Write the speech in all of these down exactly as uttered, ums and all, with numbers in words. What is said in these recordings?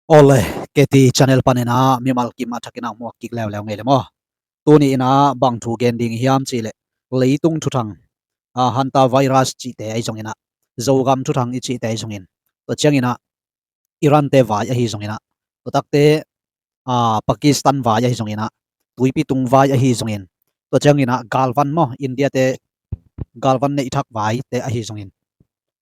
Awle, K T channel panin ah mimal kim a thakin ah muak kik leuleu ngei le maw. Tuni in ah bang thu gen ding hiam cih leh, leitung thuthang, ah, hantavirus cihte ahi zongin ah, Zogam thuthang i cihte ahi zongin, tua ciangin ah Iran te vai ahi zongin ah, tua takte, ah, Pakistan vai ahi zongin ah, tuipi tung vai ahi zongin, tua ciangin ah galvan maw, India te galvan neih thak vai te ahi zongin,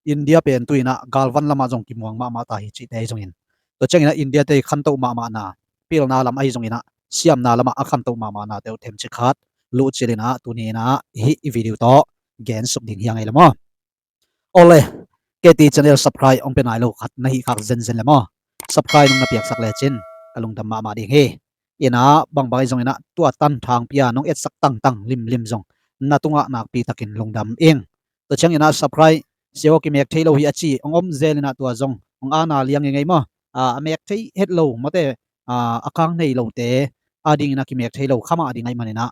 India pen tu in ah galvan lamah zong kimuang mahmah ta hi cihte ahi zongin, tua ciangin ah India te khantoh mahmahna, pilna lam ahi zongin ah siamna lamah a khantoh mahmahna te uh themcik khat luhcil in ah tuni in ah hih i video tawh gensuk ding hi a ngei le maw. Awle, K T channel subscribe hong pia nai lo khat na hih khak zenzen le maw, subscribe nong na piaksak lecin ka lungdam mahmah ding hi. In ah bangbang ahi zongin ah tua tan thangpi a nong etsak tangtang limlim zong na tungah nakpi takin lungdam ing. Tua ciangin ah subscribe, siaw kimek thei lo hi a ci hong om zel in ah tua zong hong ana liang i ngei maw. A, a mek thei het lo mawte, a, a kang nei lote a dingin ah kimek thei lo khamah a ding ahih manin ah,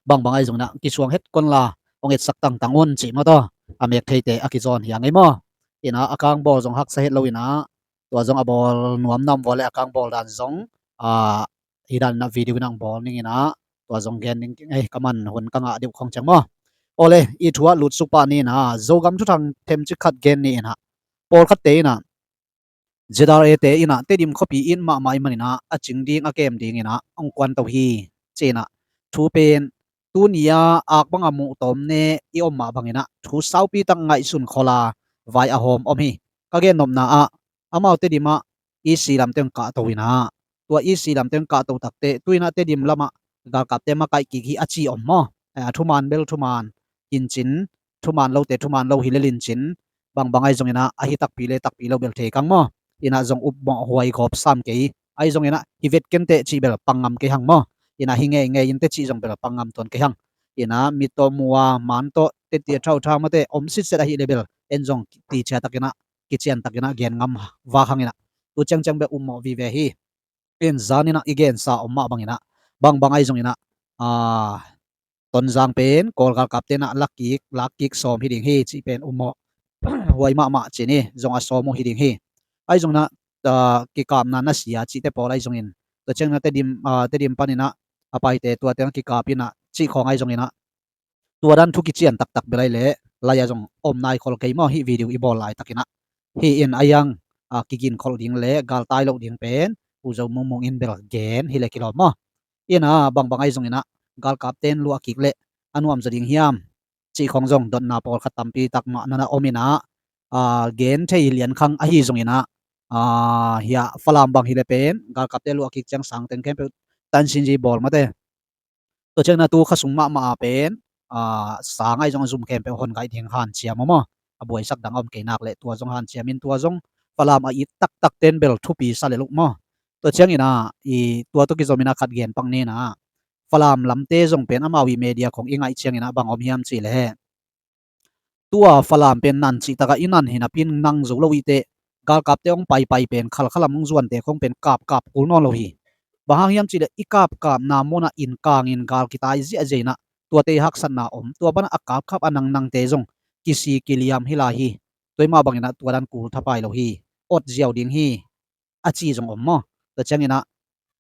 bangbang ahi zongin ah kisuang het kon la, hong etsak tangtang un cih maw taw, a mek theite a kizawn hi a ngei maw. In ah a kang bawl zong haksa het lo in ah, tua zong a bawl nuam na om vua le a kang bawl dan zong, a, hi dan in ah video in ah hong bawl ning in ah, tua zong gen ning ei, ka man hun ka ngah deuh khong ciang maw. Awle, i thu ah lutsuk pah ni in ah, Zogam thuthang themcik khat gen ni in ah, pawlkhatte in ah Z R A te in ah Tedim khuapi it mahmah ahih manin ah a cing ding a kem ding in ah hong kuanto hi ci in ah, thu pen tuni a ak bang a muh tawm ne i om mah bangin ah thu saupi tak ngaihsun khol a vai a hawm om hi. Ka gennopna ah amau Tedim ah E C lamte hong kahto in ah, tua E C lamte hong kahto takte tu in ah Tedim lamah galkapte makaih kik hi a ci om maw. Eh, thuman bel thuman, kincin, thuman lote thuman lo hi le lincin, bangbang ahi zongin ah a hi takpi le takpi lo bel thei kang maw. In ah zong upmawh huai gawp sam kei, ahi zongin ah hi vet kenteh cih bel pang ngam kei hang maw. In ah hi ngeingei inteh cih zong bel pang ngam tuan kei hang. In ah mit tawh mu a, man tawh teti a thauthau mawte om sitset ahih le bel en zong ti cia takin ah, kician takin ah gen ngam vak hang in ah, tu ciangciang bel upmawh vive hi. In zan in ah i gensa om mah bangin ah, bangbang ahi zongin ah, a, Tonzang pen Kawl galkapte in ah lak kik, lak kik sawm hi ding hi cih pen upmawh huai mahmah ci ni, zong a sawm uh hi ding hi. Ahi zongin ah, a, kikapna nasia cihte pawl ahi zongin, tua ciangin ah Tedim, a, Tedim panin ah a paite tuate in ah kikap in ah cih khawng ahi zongin ah, tua dan thu kician taktak bel ahi leh lai-ah zong om nai khol kei maw, hih video i bawl laitakin ah. Hih in a yang, a, kiginkholh ding le galtai loh ding pen U Zo Mungmung in bel gen hi le kilawm maw. In ah bangbang ahi zongin ah galkapte in luah kik leh a nuam zaw ding hiam cih khawng zong dotna pawlkhat tampi tak mah na na om in ah, a, gen thei liankhang ahi zongin ah, a, hiah Falam bang hi le pen galkapte luah kik ciang sangteng khempeuh tansinzi bawl mawte. Tua ciangin ah tu kha sung mahmah a pen, a, sang ahi zong a zum khempeuh hon gaih ding hanciam uh maw. A buaisak dang a om kei nak leh tua zong hanciam in, tua zong Falam a it taktakte in bel thupi sa lel uh maw. Tua ciangin ah i tua tawh kizom in ah khat gen pak ni in ah, Falam lamte zong pen amau i media khong i ngaih ciangin ah bang om hiam cih leh, tua Falam pen nan cihtak ah i nan hi napi in nang zo lo i teh, galkapte hong paipai pen khalkha lam hong zuante khong pen kapkap kul nawn lo hi. Bang hang hiam cih leh i kapkapna mun ah inn kangin gal kitai ziahziah in ah, tuate i haksatna om, tua pan ah a kapkap a nangnangte zong kisi kiliam hi lai hi. Tua ahih mah bangin ah tua dan kul thapai lo hi. Ot ziau ding hi a ci zong om maw. Tua ciangin ah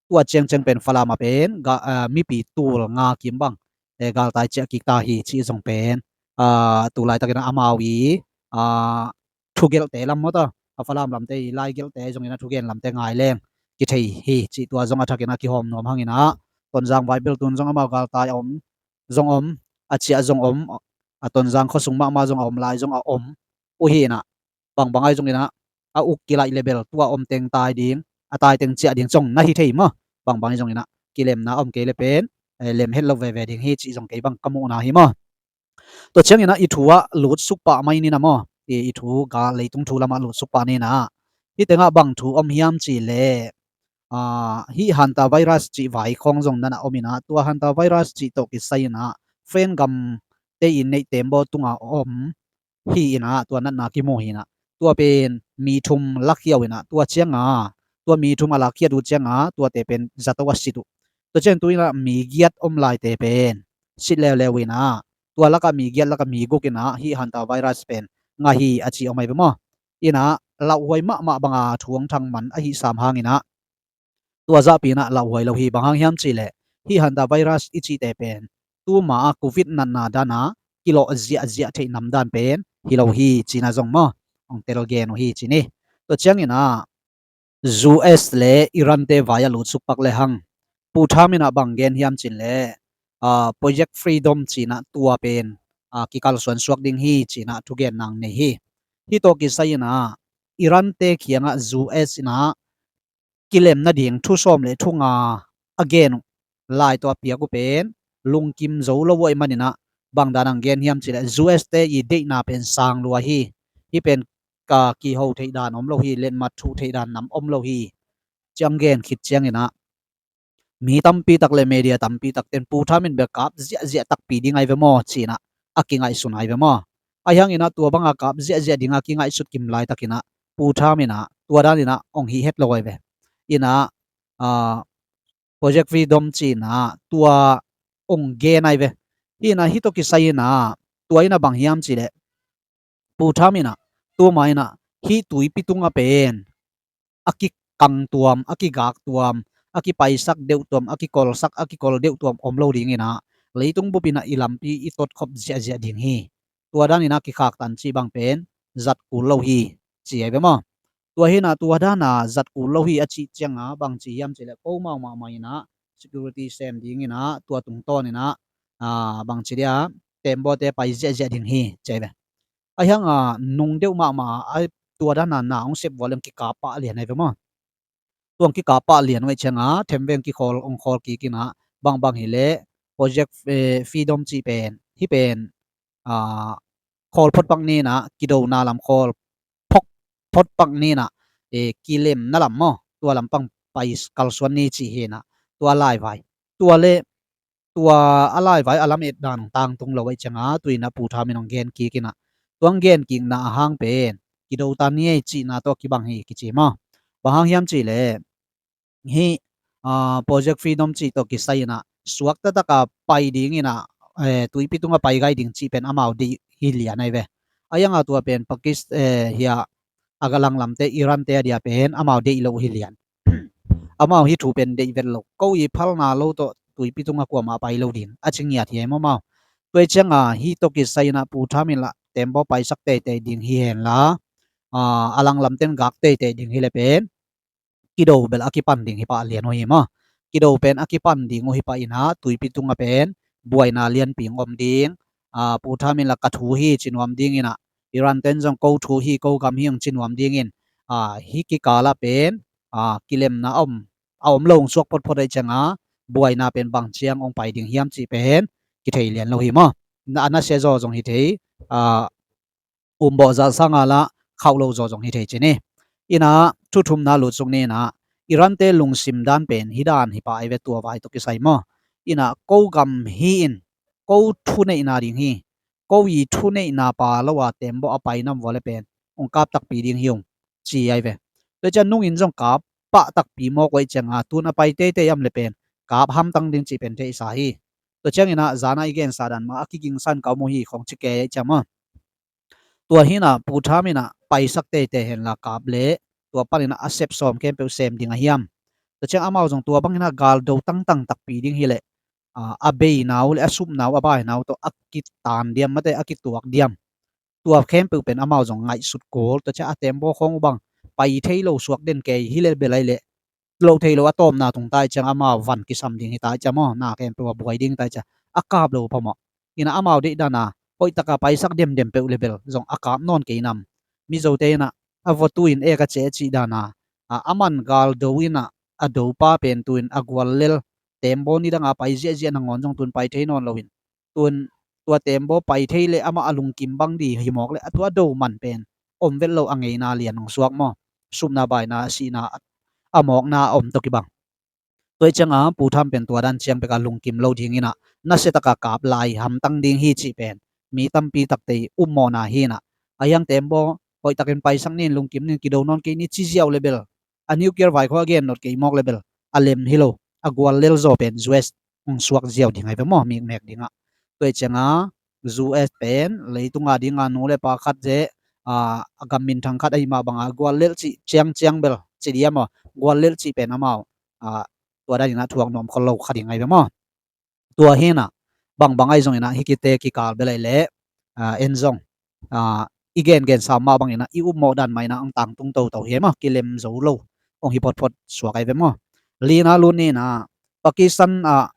tua ciangciang pen Falam ah pen ga, a, mipi tul nga kim bang, eh, galtai ciah kik ta hi cih zong pen, a, tu laitakin ah amau i, a, thugelhte lam maw ta, a, Falam lamte i laigelhte zongin ah thugen lamte ngai leng kithei hi cih tua zong a thakin ah kihawm nuam hangin ah, Tonzang vai bel tun zong amau galtai a om zong om, a ciah zong om, a, Tonzang khuasung mahmah zong a om lai zong a om uh hi in ah, bangbang ahi zongin ah a uk kilaih le bel tua om teng tai ding, a tai teng ciah ding zong na hi thei maw. Bangbang ahi zongin ah kilemna om kei le pen, eh, lem het lo veve ding hi cih zong kei bang ka muhna hi maw. Tua ciangin ah i thu ah lutsuk pah mai ni in ah maw, i, i thu ga leitung thu lamah lutsuk pah ni in ah, hih tengah bang thu om hiam cih leh, a, hih hantavirus cih vai khawng zong na na om in ah, tua hantavirus cih tawh kisai in ah French gamte i neih tembaw tungah om hi in ah, tua natna kimu hi in ah, tua pen mi thum lakhia uh in ah, tua ciangah, tua mi thum a lakhiat uh ciangah tuate pen zato a sit uh. Tua ciang tu in ah mi giat om laite pen sit leuleu uh in ah, tua lakah mi giat lakah mi guk in ah hih hantavirus pen ngah hi a ci om ahi ve maw. In ah lauhuai mahmah banga thu hong thang man ahi sam hangin ah, tua zahpi in ah lauhuai lo hi. Bang hang hiam cih leh hih hantavirus i cihte pen tuma a covid natna dan a kilawh ziahziah theih nam dan pen hi lo hi ci-in ah zong maw, hong tel gen uh hi ci ni. Tua ciangin ah U S le Iran te vai a lutsuk pak le hang, Pu Trump in ah bang gen hiam cih leh, ah, Project Freedom ci-in ah tua pen, ah, kikalsuan suak ding hi ci-in ah thugen nang nei hi. Hih tawh kisai in ah Iran te kiangah U S in ah kilem nading thu sawm le thu nga a gen uh, lai tawh a piak uh pen lungkim zo lo uh ahih manin ah, bang dan hong gen hiam cih leh U S te i deihna pen sang lua hi. Hih pen ka kiho theih dan om lo hi, letmat thuh theih dan nam om lo hi, ci-in hong gen khit ciangin ah, mi tampi tak le media tampi tak ten Pu Trump in bel kap ziahziah takpi ding ahi ve maw ci-in ah a kingaihsun ahi ve maw. Ahi hangin ah tua banga kap ziahziah ding a kingaihsut kim laitakin ah Pu Trump in ah tua dan in ah hong hi het lo ahi ve. In ah, ah, Project Freedom ci-in ah tua hong gen ahi ve. Hi in ah hih tawh kisai in ah tua in ah bang hiam cih leh Pu Trump in ah tuma in ah hih tuipi tungah pen a kikang tuam, a kigak tuam, a kipaisak deuh tuam, a kikolsak, a kikol deuh tuam om lo dingin ah, leitung bup in ah i lampi i totkhop ziahziah ding hi. Tua dan in ah kikhaktan cih bang pen zat kul lo hi ci ahi ve maw. Tua hi in ah tua dan a zat kul lo hi a cih ciangin ah bang ci hiam cih leh ko mau mahmah in ah security sem dingin ah tua tungtawn in ah, ah, bang ci dia, tembaw te pai ziahziah ding hi ci ahi ve. Ahi hang a nung deuh mahmah a tua dan a na hong sep vua leng kikap pah lian ahi ve maw. Tua hong kikap pah lian uh ahih ciangin ah themveng kikhawl hong khawl kik in ah, bangbang hi leh Project, eh, Freedom cih pen, hih pen, ah, khawl phot pak ni in ah, kidona lam khawl phot, phot pak ni in ah, eh, kilemna lam maw, tua lam pang pai kalsuan ni cih hi in ah, tua laivai. Tua le tua a laivai a lam et dan hong tangtung lo ahih ciangin ah, tu in ah Pu Trump in hong gen kik in ah, tua hong gen kikna a hang pen kido ta ni ei cihna tawh kibang hi kici maw. Bang hang hiam cih leh hih, ah, Project Freedom cih tawh kisai in ah suak taktak a pai dingin ah, eh, tuipi tungah pai gai ding cih pen amau deih hi lian ahi ve. Ahi hang a tua pen Pakis-, eh, hia a galang lamte, Iran te a dia pen amau deih lo hi lian. Amau hih thu pen deih vet lo. Ko i phalna lo tawh tuipi tungah kuamah pai lo ding a ci ngiat hi ei maw amau. Tua ahih ciangin ah hih tawh kisai in ah Pu Trump in lah tembaw paisak teitei ding hi hen la, ah, a langlam ten gak teitei ding hi leh pen kido bel a kipan ding hi pah lian uh hi maw. Kido pen a kipan ding uh hi pah in ah tuipi tungah pen buaina lianpi hong om ding. Ah, Pu Trump in lah ka thu hi ci nuam dingin ah, Iran ten zong ko thu hi, ko gam hi hong ci nuam dingin, ah, hih kikal ah pen, ah, kilemna a om, a om lo hong suak photphot ahih ciangin ah buaina pen bang ciang hong pai ding hiam cih pen kithei lian lo hi maw. Na, a nasia zaw zong hi thei, ah, umbawh zah sang a lah khauh lo zaw zong hi thei ci ni. In ah thu thumna lutsuk ni in ah, Iran te lungsim dan pen hih dan hi pah ahi ve, tua vai tawh kisai maw. In ah ko gam hi in, ko thuneihna ding hi, ko i thuneihna pa lo a tembaw a pai nam vua leh pen hong kap takpi ding hi ung ci ahi ve. Tua ciang nungin zong kap pah takpi mawk uh ahih ciangin ah, tun a pai teitei om leh pen kap hamtang ding cih pen theihsa hi. Tua ciangin ah zan a i gensa dan mah a kigingsa in ka om uh hi khong ci kei ahih ciang maw. Tua hi in ah Pu Trump in ah paisak teitei hen la kap leh tua panin ah a sep sawm khempeuh sem ding a hiam. Tua ciang amau zong tua bangin ah galdo tangtang takpi ding hi leh, ah, a beina uh leh a supna uh, a baina uh tawh a kitan diam, mate a kituak diam. Tua khempeuh pen amau zong ngaihsut kul. Tua ciang a tembaw khawng uh bang pai thei lo suak den kei hi leh bel ahi leh, loh thei lo a tawpna tung ta ahih ciang amau van kisam ding hi ta ahih ciang maw, na khempeuh a buai ding ta ahih ciang a kap lo phamawh. In ah amau deih dan a hoih taka paisak demdem peuh leh bel zong a kap nawn kei nam. Mizote in ah a vua tu in ek a ci cih dan a, a, a man galdo in ah a dopa pen tu in a guallel, tembaw nidang a pai ziahziah nangawn zong tu in pai thei nawn lo in, tu in tua tembaw pai thei leh amah a lungkim bang di hi mawk leh, a tua do man pen om vet lo, a ngeina lian hong suak maw. Supna, baina, sihna, a mawkna a om tawh kibang. Tua ahih ciang a Pu Trump pen tua dan ciang bek a lungkim lo dingin ah, nasia taka kap lai hamtang ding hi cih pen mi tampi takte i ummawhna hi in ah. A hiang tembaw hoih takin paisak ni in, lungkim ni in, kido nawn kei ni ci ziau leh bel, a nuclear vaikhua a gen nawn kei mawk leh bel a lem hi lo, a guallel zaw pen U S hong suak ziau ding ahi ve maw, mikmek ding ah. Tua ahih ciang a U S pen leitung a ding a nu leh pa khat zeh, a, a gam minthang khat ahi mah banga guallelh cih ciangciang bel ci dia maw, guallelh cih pen amau, a, tua daninah thuak nuam khol lo kha ding ahi ve maw. Tua hinah bangbang ahi zonginah hih kite kikal bel ahi leh, a, en zong, a, i gengen sam mah banginah i upmawh dan mah inah ang tangtung toto hi ahi maw, kilem zo lo hong hi photphot suak ahi ve maw. Lina lut ninah Pakistan ah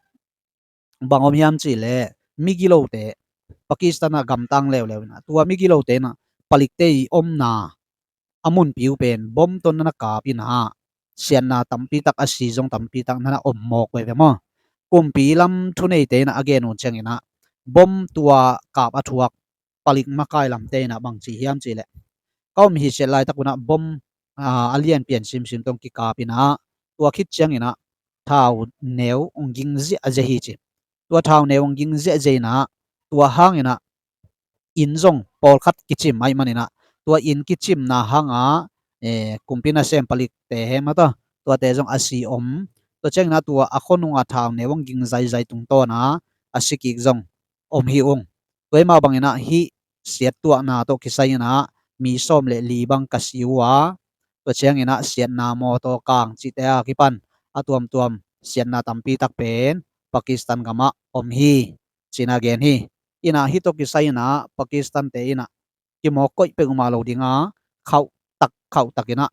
bang om hiam cihleh migilote, Pakistan ah gamtang leuleu inah tua migilote inah palikte i omna a munpi uh pen bom tawh nana kap inah siatna tampi tak a si zong tampi tak nana om mawk uh ahi ve maw. Kumpi lam thuneite inah a gen uh cianginah bom tua kap a thuak palik makai lamte inah bang ci hiam cihleh ka om hi siat laitak unah bom, a, a lianpian simsim tawh kikap inah tua khit cianginah thau neu hong ging ziahziah hi ci. Tua thau neu hong ging ziahziah inah tua hanginah inn zong pawlkhat kicim ahi maninah tua inn kicimna hanga, e, kumpi nasem palikte he mata tuate zong a si om. Tua cianginah tua a khonunga thau neu hong ging zaizai tungtawna a si kik zong om hi ung. Tua hi mah banginah hih siattuahna tawh kisai inah mi sawm le li bang ka si uh a, tua cianginah siatna mawtaw kang cihte a kipan a tuamtuam siatna tampi tak pen Pakistan gamah om hi, cinah gen hi. Inah hih tawh kisai inah Pakistan te inah kimawk koih peuhmah lo dinga khauh tak khauh tak inah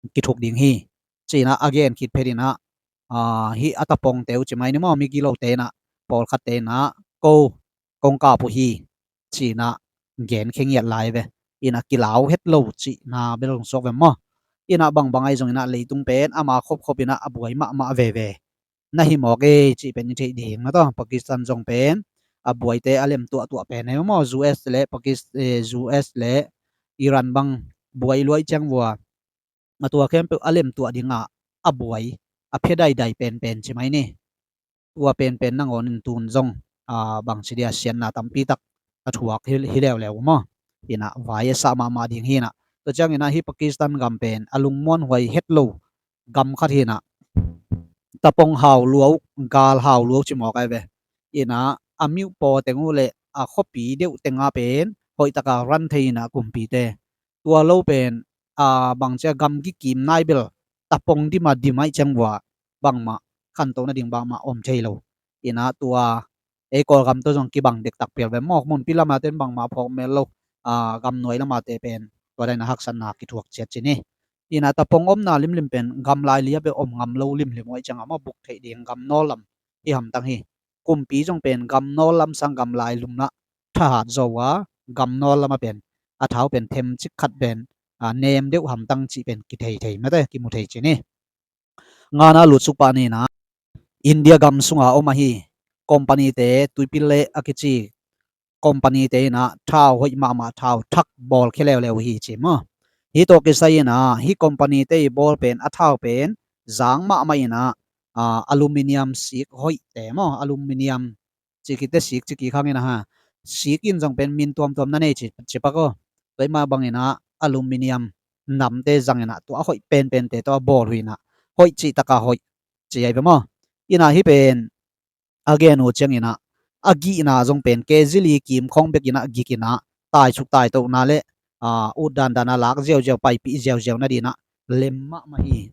kithuk ding hi, cinah a gen khit phet inah, a, hih a tapongte uh ci mai ni maw, migilote inah pawlkhatte inah ko kong kap uh hi, cinah gen khe ngiat lai ve. Inah kilau het lo cihna bel hong suak ve maw. Inah bangbang ahi zonginah leitung pen ama khopkhop inah a buai mahmah veve na hi mawk ei cih pen i theih ding na tawh. Pakistan zong pen a buaite a lem tuahtuah pen ahi maw, U S le Pakis-, eh, U S le Iran bang buai luai ciang vua a tua khempeuh a lem tuah dinga a buai a phia daidai penpen ci mai ni. Tua penpen nangawnin tun zong, a, bangci dia siatna tampi tak a thuak hi, hi leuleu maw. Inah vai a sah mahmah ding hinah. Tua cianginah hih Pakistan gam pen a lungmuanhuai het lo gam khat hinah. Tapong hau luau, gal hau luau ci mawk ahi ve. Inah a miuh paw teng uh le a khuapi deuh tenga pen hoihtaka ran thei inah kumpite. Tua lo pen, a, bangcia gam kikim nai bel tapong dima dima ih ciang vua bangmah khanto nading bangmah om thei lo. Inah tua ei Kawlgam tawh zong kibang dektak pial ve mawk, munpi lamate in bangmah phawk mel lo, a, gamnuai lamate pen tua daina haksatna kithuak ciat ci ni. Inah tapong omna limlim pen gamlai lia bel om ngam lo limlim uh aih ciangah maw, buk theih ding gamnawl lam hi hamtang hi. Kumpi zong pen gamnawl lam sang gamlai lumna thahat zaw uh a, gamnawl lamah pen a thau pen themcik khat pen, a, nem deuh hamtang cih pen kithei thei mate, kimu thei ci ni. Ngana lutsuk pah nina India gam sunga om ahi company-te, tuipil le a kici company-te inah thau hoih mahmah, thau thak bawl khia leuleu hi ci maw. Hih tawh kisai inah hih company-te i bawl pen a thau pen zang mahmah inah, a, aluminium sik hoihte maw, aluminium ci kite sik ci kik hangin a ha. Sik in zong pen min tuamtuam na nei ci, ci pak aw. Tua i mah bang inah aluminium namte zang inah tua a hoih penpente tawh a bawl uh inah hoih cih taka hoih ci ahi ve maw. Inah hih pen a gen uh ciang inah a gihna zong pen K G li kim khawng bek inah gik inah taisuk taitona le, a, ut dandan a lak ziauziau, paipih ziauziau nadinah lem mahmah hi.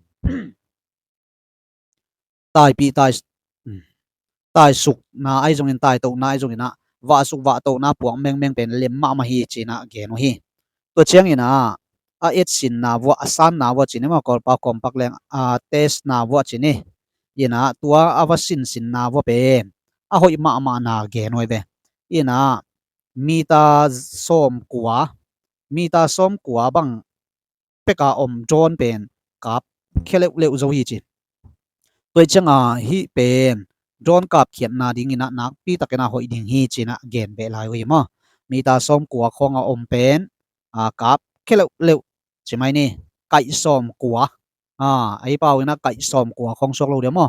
Taipih tai, taisukna ahi zongin, taitona ahi zongin ah vahsuk vahtona puak mengmeng pen lem mahmah hi ci-in ah gen uh hi. Tua ciangin ah a etsinna vuah, a sanna vuah ci ni maw, Kawlpau kawmpak leng a testna vuah ci ni. In ah tua a va sinsinna vuah pen a hoih mahmahna gen uh hi ve. In ah mita sawmkua, mita sawmkua bang peka om drone pen kap khia leuhleuh zo hi ci. Tua ciangin ah hih pen drone kapkhiatna dingin ah nakpi takin ah hoih ding hi ci-in ah gen beh lai uh hi maw. Mita sawmkua khawng a om pen a kap khia leuhleuh ci mai ni. Kaih sawmkua, a, ahi pau in ah kaih sawmkua khawng suak lo dia maw.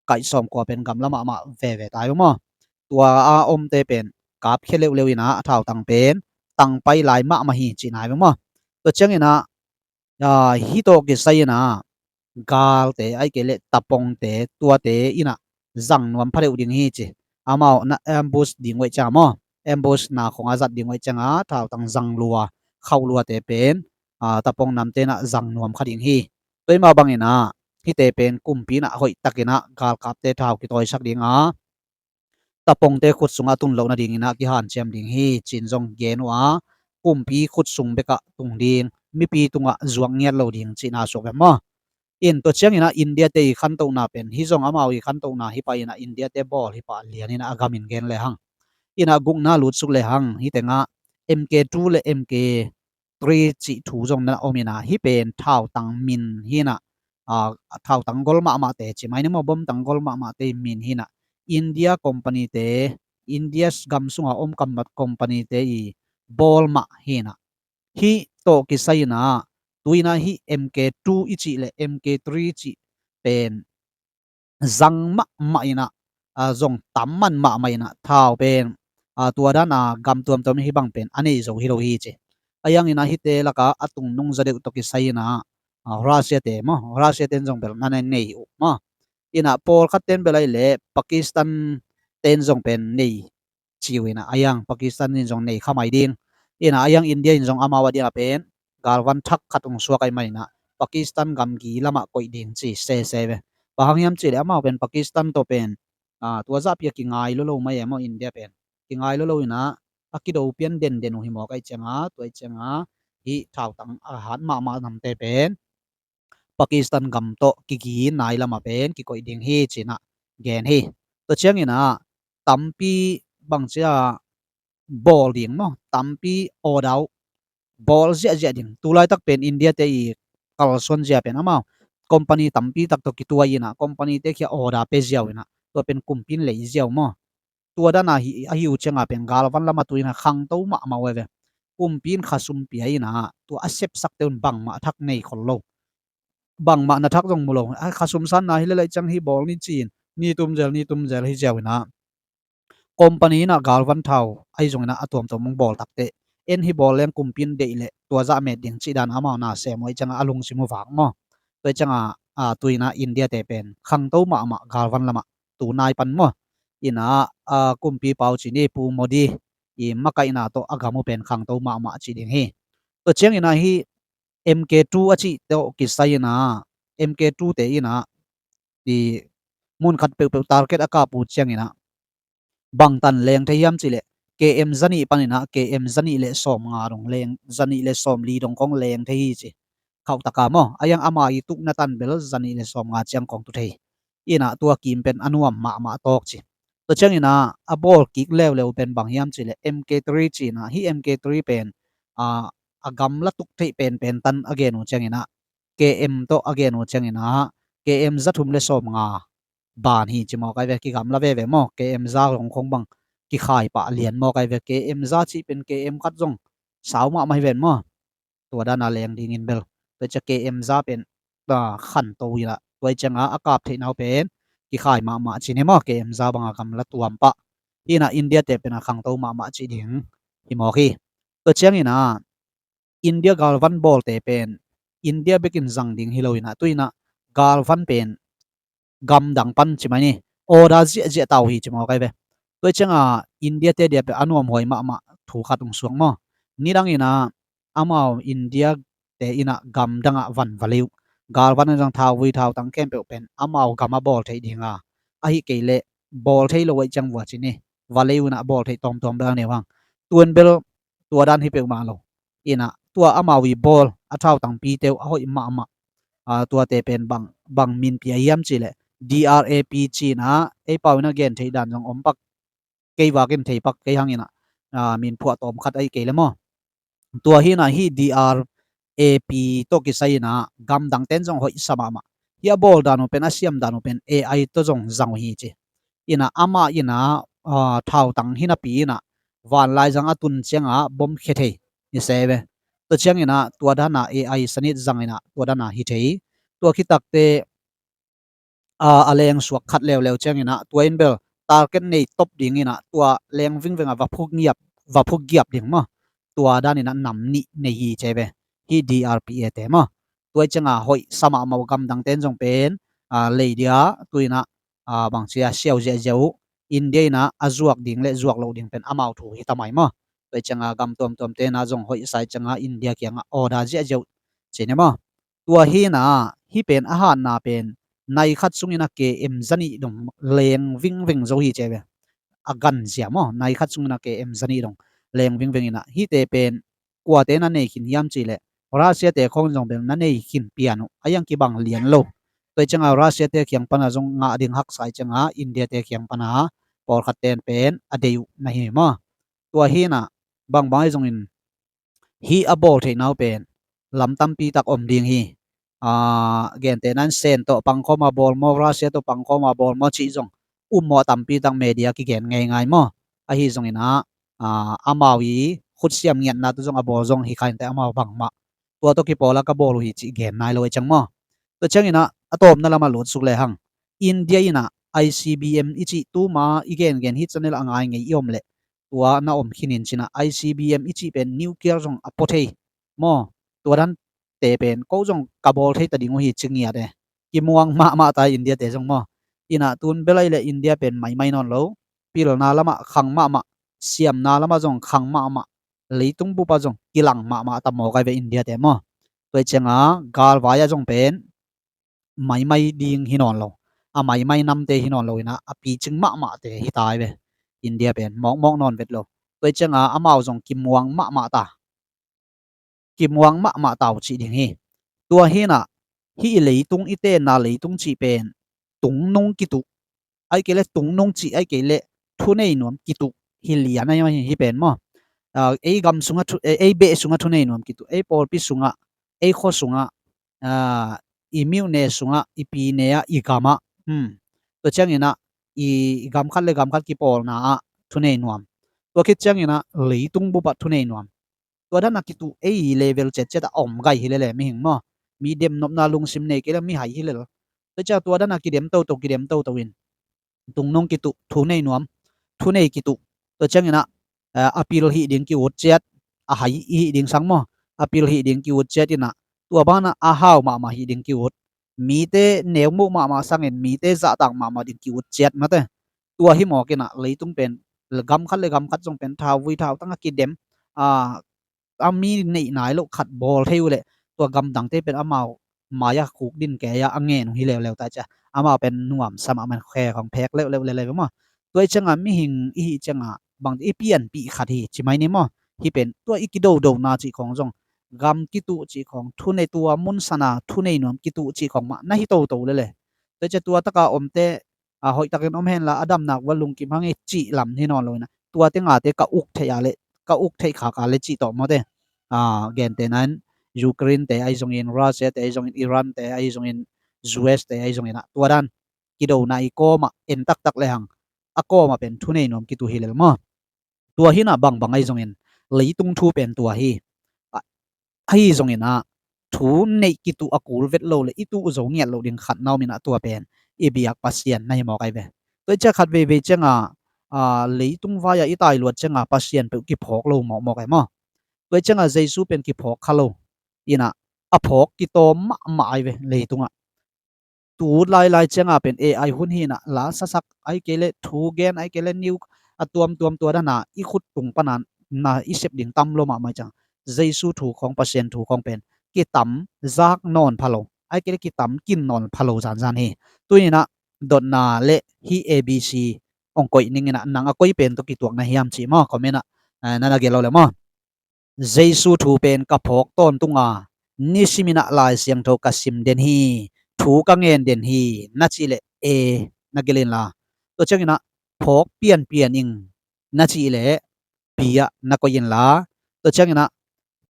Kaih sawmkua pen gamla mahmah veve tai uh maw. Tua a omte pen kap khia leuhleuh in ah a thautang pen tangpai lai mahmah hi cihna hi uh maw. Tua ciangin ah, a, hih tawh kisai in ah galte ahih kei leh tapongte tuate in ah zang nuam pha deuh ding hi ci. Amau na ambush ding uh ahih ciang maw, ambushna khawng a zat ding uh ahih ciangin ah thautang zang lua khauhluate pen, aa, tapong namte in ah zang nuam kha ding hi. Tua hi mah bangin ah hihte pen kumpi in ah hoihtakin ah galkapte thau kitawisak ding a, tapongte khut sungah tun loh nadingin ah kihanciam ding hi, ci-in zong gen uh a, kumpi khut sung bekah tung ding, mipi tungah zuak ngiat lo ding cihna suak ve maw. In tua ciangin ah India-te i khantohna pen, hih zong amau i khantohna hi pah in ah India-te bawl hi pah lian in ah a gamin gen lehang. In ah gukna lutsuk lehang, hih tengah M K two le M K three cih thu zong na om in ah, hih pen thautang min hi in ah, aa, thautang gol mahmahte ci mai ni maw, bomtang gol mahmahte i min hi in ah, India company-te, India gam sunga om kam mat company-te i bawl mah hi in ah. Hih tawh kisai in ah, tu in ah hih M K two i cih le M K three cih pen zang mahmah in ah, aa, zong tam man mahmah in ah, thau pen, aa, tua dan a gam tuamtuam hih bang pen a nei zo hi lo hi ci. A yang in ah hihte laka a tungnung za deuh tawh kisai in ah, aa, Russia-te maw, Russia-ten zong bel na nei uh maw. In ah pawlkhatte'n bel ahih leh Pakistan-te in zong pen nei ci uh in ah, a yang Pakistan in zong nei kha mai ding. In ah a yang India in zong amau a ding a pen galvan thak khat hong suak ahih man in ah Pakistan gamgi lamah koih ding ci sese ve. Bang hang hiam cih leh amau pen Pakistan tawh pen, aa, tua zahpi a kingai lo lo mai e maw, India pen kingai lo lo in ah a kido pian denden uh hi mawk ahih ciang a, tua ahih ciang a hih thautang a hat mahmah namte pen Pakistan gam tawh kigi nai lamah pen kikoih ding hi ci in ah gen hi. Tua ciangin ah tampi bangci a bawl ding maw, tampi order uh bawl ziahziah ding. Tulaitak pen India-te i kalsuan zia pen amau company tampi tak tawh kituai in ah company-te kiang order pia ziau in ah, tua pen kumpi in lei ziau maw. Tua dan a hi, ahi uh ciang a pen galvan lamah tu in ah khangto mahmah uh e ve. Kumpi in khasum pia in ah tua a sepsakte un bangmah thak nei khol lo. Bangmah na thak zong mu lo. A khasum sanna hi leh lai ciang hih bawl ni ci-in ni tum zel, ni tum zel hi ziau in ah company in ah galvan thau ahi zongin ah a tuamtuam hong bawl takteh, en hih bawl leng kumpi in deih leh tua zah met ding cih dan amau na sem uh ahih ciang a a lungsim uh vak maw. Tua ahih ciang a, aa, tu in ah India-te pen khangto mahmah galvan lamah tu nai pan maw. In ah, aa, kumpipa uh ci ni, Pu Modi i makaihna tawh a gam uh pen khangto mahmah ci ding hi. Tua ciangin ah hih M K two a cih tawh kisai in ah, M K two-te in ah i mun khat peuhpeuh target a kap uh ciangin ah bangtan leng thei hiam cih leh K M zanih panin ah K M zanih le sawmnga dong leng, zanih le sawmli dong khong leng thei hi ci. Khauh taka maw, a yang ama i tukna tan bel zanih le sawmnga ciang khong tu thei. In ah tua kim pen a nuam mahmah tawk ci. Tua ciangin ah a bawl kik leuleu pen bang hiam cih leh M K three ci in ah, hih M K three pen, aa, a gamla tuk theih penpen tan a gen uh ciangin ah K M tawh a gen uh ciangin ah K M za thum le sawmnga ban hi ci mawk ai ve, kigamla veve maw. K M za dong khong bang kikhai pah lian mawk ai ve. K M za cih pen K M khat zong sau mahmah hi ven maw. Tua dan a leng dingin bel tua ciang K M za pen, aa, khanto in ah tua ciang a a kap theihna uh pen kikhai mahmah ci ni maw, K M za bang a gamla tuam pah. Hi in ah India-te pen a khangto mahmah ci ding hi mawk hi. Tua ciangin ah India galvan bawlte pen India bekin zang ding hi lo in ah, tu in ah galvan pen gamdang pan ci mai ni, order ziahziah ta uh hi ci mawk ai ve. Tua ciang a India-te dia pen a nuamhuai mahmah thu khat hong suak maw. Nidang in ah amau India-te in ah gamdang ah van va lei uh. Galvan in zong thauvui thautang khempeuh pen amau gam a bawl theih ding a, ahi kei leh bawl thei lo ahih ciang vua ci ni, va lei uh in ah bawl theih tawmtawm bel a nei uh hang. Tu'n bel tua dan hi peuhmah lo. In ah tua amau i bawl a thautang pite uh a hoih mahmah, aa, tuate pen bang, bang minpi a hiam cih leh D R A P ci in ah, ei pau in a gen theih dan zong om pak, kei vak in thei pak kei hang in ah, aa, min phuah tawm khat ahi kei leh maw. Tua hi in ah hih D R A P tawh kisai in ah gamdangte'n zong hoihsa mahmah. Hih a bawl dan uh pen, a siam dan uh pen A I tawh zong zang uh hi ci. In ah amah in ah, aa, thautang hi napi in ah vanlaizang a tun ciang a bom khia thei hi se ve. Tua ciangin ah tua dan a A I sanit zang in ah tua dan a hi thei. Tua khit takteh, aa, a leng suak khat leuleu ciangin ah tua in bel target nei top ding in ah tua leng vingveng a va phuk ngiap, va phuk giap ding maw. Tua dan in ah nam nih nei hi ci ve. Hih D R P A te maw. Tua ciang a hoihsa mahmah uh, gamdangte'n zong pen, aa, lei dia, tu in ah, aa, bangci a siau ziahziah uh, India in ah a zuak ding le zuak loh ding pen amau thu hi ta mai maw. Tua cianga gam tuamtuam tena zong hoih sai cianga India kianga order ziahziah uh ci ne maw. Tua hina hih pen a hatna pen nai khat sungin a K M zanih dong leng vingveng zo hi ci ve. A ganzia maw, nai khat sungin a K M zanih dong leng vingveng ina hihte pen kuate na nei khin hiam cihleh Russia te khong zong bel na nei khin pian uh a, iang kibang lian lo. Tua cianga Russia te kiang pana zong ngah ding haksa i cianga India te kiang pana pawlkhat ten pen a dei uh na hi maw. Tua hina bangbang ahi zongin hih a bawl theihna uh pen lam tampi tak om ding hi. Aa, gentehna in Sen tawh pangkhawma bawl maw, Russia tawh pangkhawma bawl maw cih zong um maw, tampi tak media kigen ngeingai maw. Ahi zongin ah, aa, amau i khutsiam ngiatna tu zong a bawl zong hi kha inteh amau bangmah tua tawh kipawl a ka bawl uh hi cih gen nai lo ahi ciang maw. Tua ciangin ah a tawpna lamah lutsuk lehang India in ah I C B M i cih tuma i gengen hih channel a ngai ngei i om leh tua na om khin in cin ah I C B M i cih pen nuclear zong a pua thei maw. Tua dante pen ko zong ka bawl thei ta ding uh hi ci ngiat e. Kimuang mahmah ta India te zong maw. Ina tun bel ahih leh India pen maimai nawn lo. Pilna lamah khang mahmah, siamna lamah zong khang mahmah, leitung bupa zong kilang mahmah ta mawk ahi ve India te maw. Tua i cianga galvai ah zong pen maimai ding hi nawn lo, a maimai namte hi nawn lo ina a picing mahmahte hi ta ahi ve. India pen mawkmawk nawn vet lo. Tua i cianga amau zong kimuang mahmah ta, kimuang mahmah ta uh cih ding hi. Tua hina hih i leitung i tenna leitung cih pen tungnung kituh, ahi kei leh tungnung cih ahi kei leh thunei nuam kituh hi lian ahi hi pen maw. Aa, ei gam sungah thu, ei, ei beh sungah thunei nuam kituh, ei pawlpi sungah, ei khua sungah, aa, i myone sungah, i pine ah, i gamah, hmm. Tua ciangin ah i gam khat le gam khat kipawlna ah thunei nuam. Tua khit ciangin ah leitung bupah thunei nuam. Tua dana kituh ei level ciatciat a om gai hi lele mihing maw. Mi demnopna lungsim nei kei le mihai hi lel. Tua ciang tua dana kidem toto, kidem toto in tungnung kituh, thunei nuam, thunei kituh. Tua ciangin ah, eh, a pil hih ding ki-ut ciat, a hai hih ding sang maw, a pil hih ding ki-ut ciat in ah tua banah a hau mahmah hih ding ki-ut. Mite neumuh mahmah sangin mite zahtak mahmah ding ki-ut ciat mate. Tua hi mawk in ah leitung pen gam khat le gam khat zong pen thauvui thautang a kidem, a, a mi neih nai loh khat bawl thei uh leh tua gamdangte pen amau mai-ah khukdin kei-ah a ngen uh hi leuleu ta cia. Amau pen nuamsa mahmah, khe khong phek leuleu lele ve maw. Tua i cianga mihing i hih cianga bang i pianpih khat hi ci mai ni maw. Hih pen tua i kidodona cih khong zong, gam kituh cih khong, thunei tua munsana thunei nuam kituh cih khong mah na hi toto lele. Tua i cia tua taka omte a, hoihtakin om henla a damnak ua lungkim hang hi cih lam hi nawn lo ina. Tuate ngate ka uk theih a le, ka uk theih khak a le cih tawh mawte. A, gentehna in Ukraine te ahi zongin, Russia te ahi zongin, Iran te ahi zongin, U S te ahi zongin ah tua dan kidona i kawmah en taktak lehang a kawmah pen thunei nuam kituh hi lel maw. Tua hina bangbang ahi zongin leitung thu pen tua hi. A, ahi zongin ah thu neih kituh a kul vet lo le i tuh zo ngiat loh ding khat na om in ah tua pen i biak Pasian na hi mawk ahi ve. Tua i cia khat veivei cianga, a, leitung vai-ah i tailuat cianga Pasian peuh kiphawk lo mawkmawk ahi maw. Tua i cianga Jesu pen kiphawk kha lo. Ina a phawk kitawm mahmah ahi ve leitungah. Tu lailai cianga pen A I hun hi ina la sasak ahi kei le thu gen ahi kei le new a tuamtuam tua dana i khut tung pana na i sep ding tam lo mahmah ciang Jesu thu khawng, Pasian thu khawng pen kitam zak nawn pha lo, ahi kei le kitam kin nawn pha lo zanzan hi. Tu ina dotna le hih A B C ong koih ning ina nang a koi pen tawh kituak na hiam cih maw comment ah, eh, na na gel lo le maw. Jesu thu pen ka phawk tawntunga nisim ina Lai Siangtho ka sim den hi, thu ka ngen den hi na cih leh e na gel inla. Tua ciang ina phawk pianpian ing na cih leh B ah na koih inla. Tua ciang ina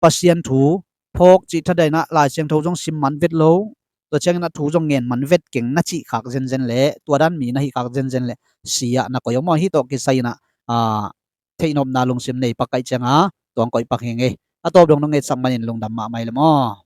Pasian thu phawk cih thadaina Lai Siangtho zong sim man vet lo, tua ciang ina thu zong ngen man vet keng na cih khak zenzen leh, tua dan mi na hih khak zenzen leh C ah na koih aw maw. Hih tawh kisai ina, a, theihnopna lungsim nei pak ahi cianga tuang koih pak hi ing ei. A tawp dong nong ngetsak manin lungdam mahmah ei le maw.